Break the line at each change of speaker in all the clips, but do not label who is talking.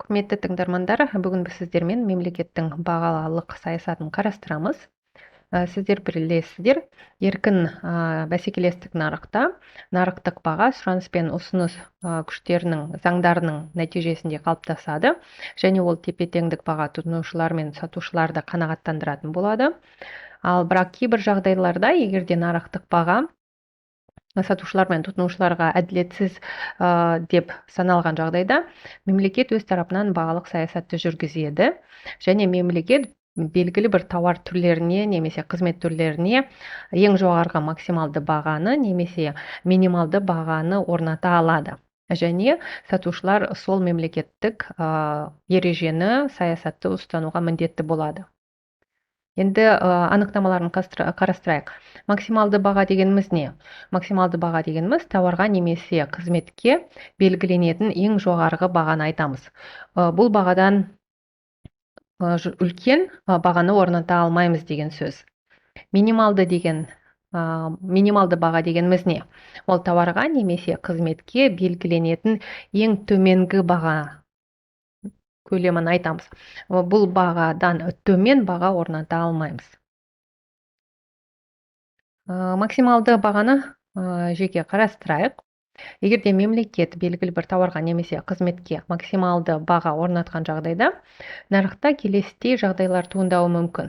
Құрметті тыңдармандар, бүгін біз сіздермен мемлекеттің бағалық саясатын қарастырамыз. Сіздер білесіздер, еркін бәсекелестік нарықта нарықтық баға сұраныс пен ұсыныс күштерінің заңдарының нәтижесінде қалыптасады және ол тепе-теңдік баға тұтынушылар мен сатушыларды қанағаттандыратын болады. Ал бірақ кейбір жағдайларда, егер де нарықтық баға сатушылар мен тұтынушыларға әділетсіз деп саналған жағдайда, мемлекет өз тарапынан бағалық саясатты жүргізеді және мемлекет белгілі бір тауар түрлеріне немесе қызмет түрлеріне ең жоғарғы максималды бағаны немесе минималды бағаны орната алады және сатушылар сол мемлекеттік ережені, саясатты ұстануға міндетті болады. Енді анықтамаларын қарастырайық. Максималды баға дегеніміз не? Максималды баға дегеніміз — тауарға немесе қызметке белгіленетін ең жоғарғы бағаны айтамыз. Бұл бағадан үлкен бағаны орната алмаймыз деген сөз. Минималды баға дегеніміз не? Ол тауарға немесе қызметке белгіленетін ең төменгі баға көлемін айтамыз. Бұл бағадан төмен баға орната алмаймыз. Максималды бағаны жеке қарастырайық. Егер де мемлекет белгілі бір тауарға немесе қызметке максималды баға орнатқан жағдайда, нарықта келесідей жағдайлар туындауы мүмкін.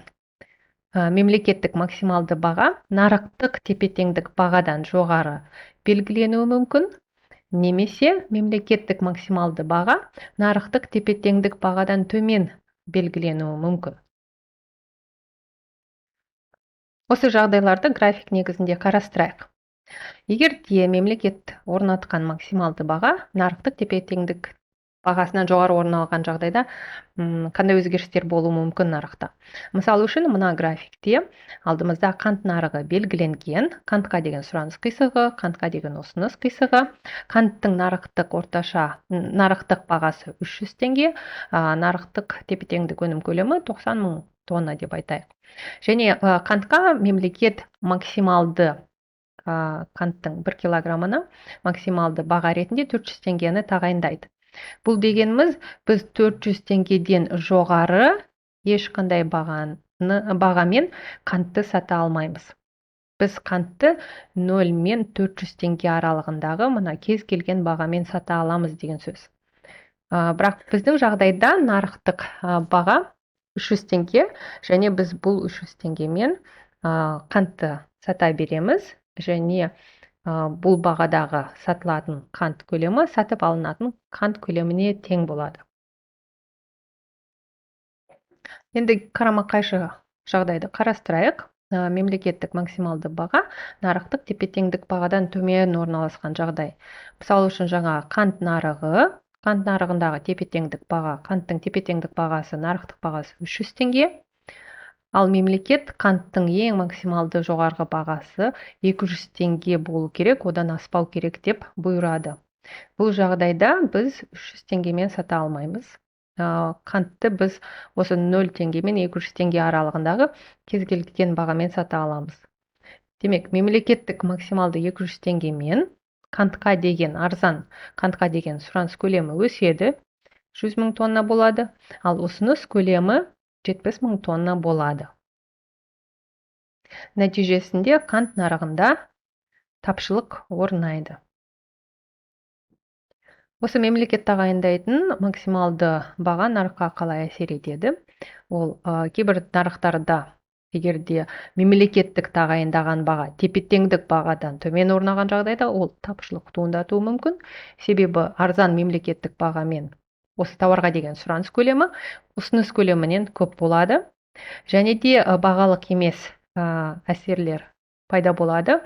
Мемлекеттік максималды баға нарықтық тепе-теңдік бағадан жоғары белгіленуі мүмкін немесе мемлекеттік максималды баға нарықтық тепе-теңдік бағадан төмен белгіленуі мүмкін. Осы жағдайларды график негізінде қарастырайық. Егер де мемлекет орнатқан максималды баға нарықтық тепе-теңдік бағасынан жоғары орын алған жағдайда, қандай өзгерістер болуы мүмкін нарықта? Мысалы үшін, мына графикте алдымызда қант нарығы белгіленген. Қантқа деген сұраныс қисығы, қантқа деген ұсыныс қисығы. Қанттың нарықтық орташа нарықтық бағасы 300 теңге, нарықтық тепе-теңдік өнім көлемі 90 мың тонна деп айтайық. Және қантқа мемлекет максималды, қанттың 1 килограммына максималды баға ретінде 400 теңгені тағайындайды. Бұл дегеніміз, біз 400 теңгеден жоғары ешқандай бағамен қантты сата алмаймыз. Біз қантты 0 мен 400 теңге аралығындағы мына кез келген бағамен сата аламыз деген сөз. Бірақ біздің жағдайда нарықтық баға 300 теңге және біз бұл 300 теңгемен қантты сата береміз және бұл бағадағы сатылатын қант көлемі сатып алынатын қант көлеміне тең болады. Енді қарама-қайшы жағдайды қарастырайық. Мемлекеттік максималды баға нарықтық тепе-теңдік бағадан төмен орналасқан жағдай. Мысалы үшін, жаңа қант нарығы, қант нарығындағы тепе-теңдік баға, қанттың тепе-теңдік бағасы, нарықтық бағасы 300 теңге. Ал мемлекет қанттың ең максималды жоғарғы бағасы 200 теңге болу керек, одан аспау керек деп бұйырады. Бұл жағдайда біз 300 теңгемен сата алмаймыз. Қантты біз осы 0 теңге мен 200 теңге аралығындағы кез келген бағамен сата аламыз. Демек, мемлекеттік максималды 200 теңгемен қантқа деген арзан, қантқа деген сұраныс көлемі өседі, 100 мың тонна болады, ал ұсыныс көлемі 70 мың тонна болады. Нәтижесінде қант нарығында тапшылық орнайды. Осы мемлекет тағайындайтын максималды баға нарыққа қалай әсер етеді? Ол кейбір нарықтарда, егер де мемлекеттік тағайындаған баға тепе-теңдік бағадан төмен орнаған жағдайда, ол тапшылық туындатуы мүмкін. Себебі арзан мемлекеттік бағамен осы тауарға деген сұраныс көлемі ұсыныс көлемінен көп болады. Және де бағалық емес әсерлер пайда болады.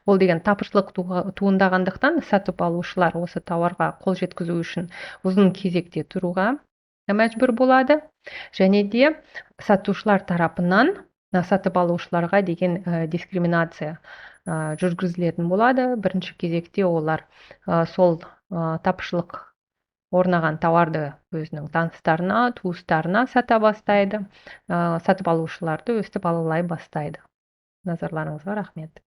Ол деген тапшылық туындағандықтан, сатып алушылар осы тауарға қол жеткізу үшін ұзын кезекте тұруға мәжбүр болады. Және де сатушылар тарапынан сатып алушыларға деген дискриминация жүргізілетін болады. Бірінші кезекте олар сол тапшылық орнаған тауарды өзінің таныстарына, туыстарына сата бастайды, сатып алушыларды өстіп алалай бастайды. Назарларыңызға рахмет.